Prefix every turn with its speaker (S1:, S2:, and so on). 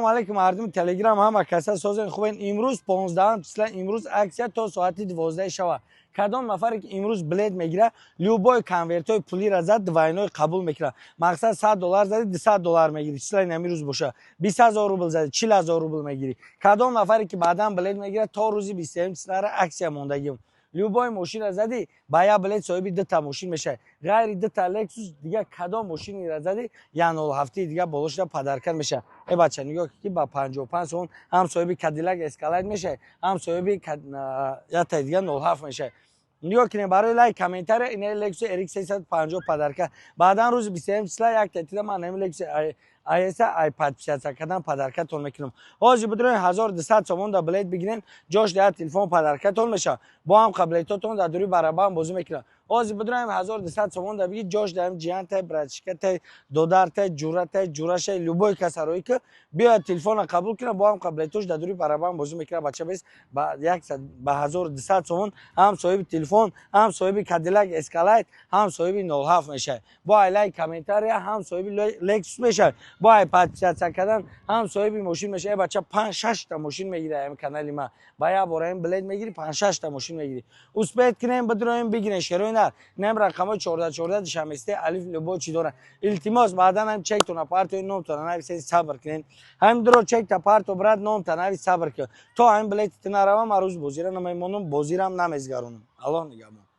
S1: Ассалому алайкум, мардуми Телеграм, ҳама каса созен, хубен? Имрӯз 15 числа, имрӯз аксия то соати 12 шава. Кадом нафаре ки имрӯз билет мегира, любой конвертҳои пулиро зад, двойной қабул мекунад. Мақсад, 100 доллар зади, 200 доллар мегирӣ. Числаи намирӯз боша, 20 000 рубл зади, 40 000 рубл мегирӣ. Кадом нафаре ки баъдан билет мегирад, то рӯзи 21 числара аксия мондагим. Любой мошинро задӣ, ба як билет соҳиби дута мошин мешавӣ. Ғайри дута Лексус дига кадом мошинеро задӣ, як 07 дига боло шуда подарка мешавад. Э бача, нигоҳ, ки ба 55 сомон ҳам соҳиби Кадилак Эскалайд мешавӣ, ҳам соҳиби яктаи дига 07 мешавӣ. Нигоҳ кунем, барои лайк, комментария инаи Лексус RX 350 подарка. Баъдан рӯзи 21 числа як тетида ман ҳами Лексус АС ай подписаться кардан подаркатон мекунам. Ҳозир бидурен, 1200 сомон да билет бигирен, ҷош да телефон подаркатон мешавад. Бо ҳам қаблетотон дар дури барабан бозӣ мекунад. Ҳозир бидурем, 1200 сомон да биги, ҷош даем ҷиянтай, братишкатай, додартай, ҷуратай, ҷурашай, любой касарои ки биёяд, телефонро қабул кунад, бо ҳам қаблетош дар дури барабан бозӣ мекунад. Бача бес, ба 1200 сомон ҳам соҳиби телефон, ҳам соҳиби Кадилак Эскалайт, ҳам соҳиби 07 мешавад. Бо ай лайк, комментария ҳам соҳиби Лексус мешавад, бо ай подписаться кардан ҳам соҳиби мошин мешавад. Бача, панҷ шашта мошин мегирад. Ами канали ма ба як бора ин билет мегирӣ, панҷ шашта мошин мегирӣ. Успеть кунем, бидуроем, бигирем. Шерои нар нем, рақамҳои 14 14 душаместе алиф, любой чӣ дорад. Илтимос, баъдан ҳам чектона партои, номтона нависед, сабр кунед. Ҳамин дуро чекта парто, брат, номта навис, сабр кун, то ҳамин билети ту наравам, ма рӯз бозира намемонам, бозирам намезгаронам. Аллоҳ нигаҳбон.